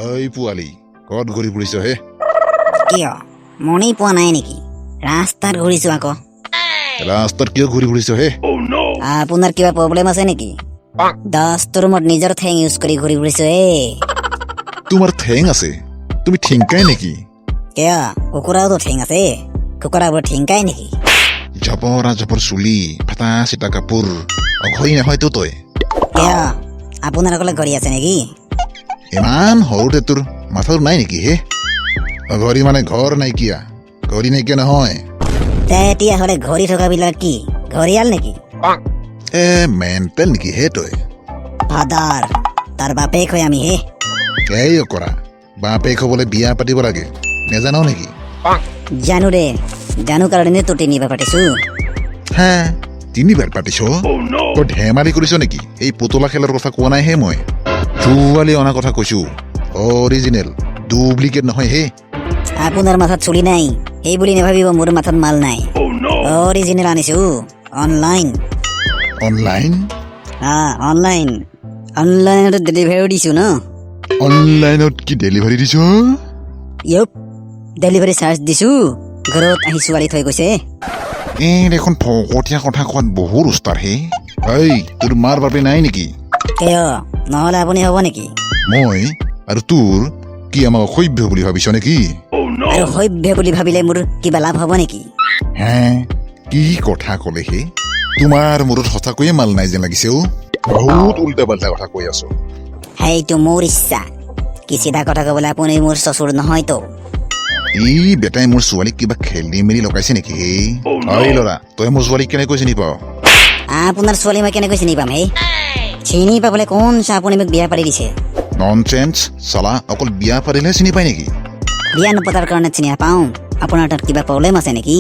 ঐ পোৱালি, ক'ত ঘূৰি ফুৰিছ হে? কিয়, মনেই পোৱা নাই নেকি? ৰাস্তাত ঘূৰিছো আকৌ। ৰাস্তাত কিয় ঘূৰি ফুৰিছ হে? আপোনাৰ কিবা প্ৰব্লেম আছে নেকি? দস্তুৰমত নিজৰ ঠেং ইউজ কৰি ঘূৰি ফুৰিছো এ। তোমাৰ ঠেং আছে? তুমি ঠিংকাই নেকি? কিয়, কুকুৰাওতো ঠেং আছে। কুকুৰাবোৰ ঠেংকাই নেকি? জপৰা জপৰ চুলি, ফটা চিটা কাপোৰ, অঘৰী নহয়তো তই? কিয়, আপোনাৰ অকলে ঘড়ী আছে নেকি? ইমান সৰুতে তোৰ মাথাটো নাই নেকি হে? অঘৰী মানে ঘৰ নাইকিয়া, ঘড়ী নাইকিয়া নহয়। তেতিয়াহ'লে ঘড়ী থকাবিলাক কি ঘৰিয়াল নেকি? এ, মেণ্টেল নেকি হে তই? ফাদাৰ, তাৰ বাপেক হয় আমি হে। এই অকৰা, বাপেক হ'বলৈ বিয়া পাতিব লাগে, নেজান নেকি? জানো ৰে, জানো কাৰণেতো তিনিবাৰ পাতিছো। হে, তিনিবাৰ পাতিছ? তই ধেমালি কৰিছ নেকি? এই পুতলা খেলৰ কথা কোৱা নাই হে মই, ছোৱালী অনা কথা কৈছো। অৰিজিনেল, ডুপ্লিকেট নহয় হে। আপোনাৰ মাথাত চুলি নাই, সেই বুলি নাভাবিব মোৰ মাথাত মাল নাই। অৰিজিনেল আনিছো, অনলাইন। অনলাইন? হা, অনলাইন। অনলাইনত ডেলিভাৰীও দিছো ন। অনলাইনত কি ডেলিভাৰী দিছ? ইয়প, ডেলিভাৰী চাৰ্জ দিছো, ঘৰত আহি ছোৱালী থৈ গৈছে। এই দেখোন ফকতীয়া কথা কোৱাত বহুত উস্তাদ হে। ঐ, তোৰ মাৰ বাপে নাই নেকি? কিয়, নহ'লে আপুনি হ'ব নেকি? মই আৰু তোৰ কি আমাক অসভ্য বুলি ভাবিছ নেকি? আৰু সভ্য বুলি ভাবিলে মোৰ কিবা লাভ হ'ব নেকি? হে, কি কথা ক'লে হে? তোমাৰ মূৰত সঁচাকৈয়ে মাল নাই যেন লাগিছে অ'। বহুত উল্টা পাল্টা কথা কৈ আছ। সেইটো মোৰ ইচ্ছা। কি চিধা কথা ক'বলৈ আপুনি মোৰ শ্বশুৰ নহয়তো। ই বেটাই মোৰ ছোৱালীক কিবা খেলি মেলি লগাইছে নেকি হে? ঐ ল'ৰা, তই মোৰ ছোৱালীক কেনেকৈ চিনি পাৱ? আপোনাৰ ছোৱালী মই কেনেকৈ চিনি পাম হে? চিনি পাবলৈ কোন চা আপুনি মোক বিয়া পাতি দিছে। নন চেন্স চালা, অকল বিয়া পাতিলেহে চিনি পায় নেকি? বিয়া নপতাৰ কাৰণে চিনি নাপাওঁ। আপোনাৰ তাত কিবা প্ৰব্লেম আছে নেকি?